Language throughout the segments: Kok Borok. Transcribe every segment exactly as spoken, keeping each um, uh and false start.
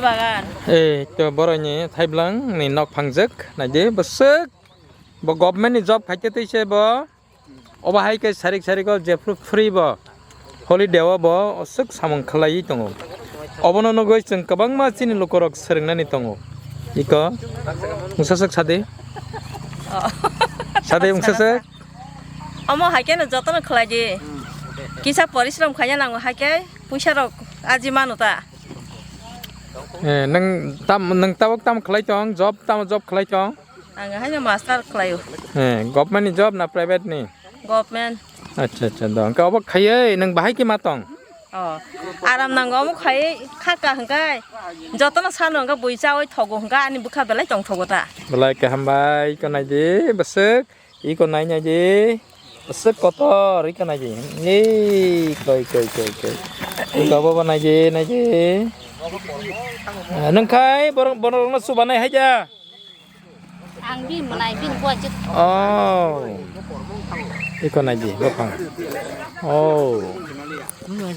Bagan. Eh, to boroni thaiblang ni nok phangjak, naidi bwswk. Bo government ni job khaite twi se bo. Obo hai khe sarik sarik o jephru free bo. Holiday o bo aswk samung khlaiwi tongo. Obono nugwi chwng kwbangma chini lukurok swrwngnani tongo. Iko, mungsa swk sadi. Oh. Sadi mungsa swk. Omo hai khe no jotono khlai di. Kisa porishrom khaina nango hai khe puisa rok aji manu ta. Eh, nwng tam, nwng tabuk tam khlai tong, job tam, job khlai tong? Ang haino master khlaio. Eh, government ni job na private ni? Government. Acha, acha, do. Hwnkhe obo khaiwi nwng bahai khe ma tong? Oh, aram nango omo khaiwi khaka hwnkhe jotono sano hwnkhe bui chawi thogo hwnkhe ani bwkha belai tong thogo ta. Belai kaham bai, iko nai di, bwswk, iko nai nai di, bwswk kotor, iko nai di. Ei, koi, koi, koi, koi. Iko bobo nai di, nai di. Eh, nwng khai borok, borok no chubanai hai da. Ang bini mwnai bini buaijwk. Oh. Iko nai di, buphang. Oh. Hmm.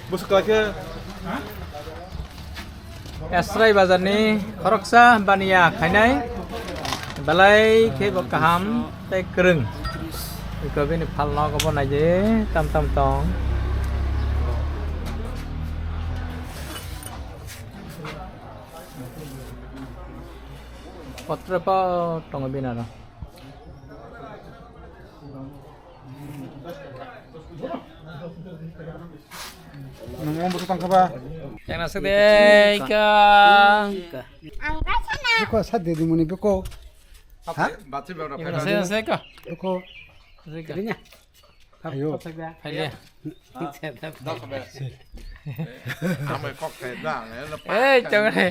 Bwswk khlai khe? Esrai bazarni khoroksa baniya khainai, belai khe bo kaham tei kwrwng. Iko bini phalno obo nai di, tam tam tong. Kotre po tongo bini aro. Nung omo bwswk tangkha ba? Yang nasik deh, ika. Beko sa de di muni beko. Ha? Yang nasik, nasik ka. Beko. Nasik ka. Ayo. Hai le. Amai kok khe da, le, le, pa. Eh, chong re.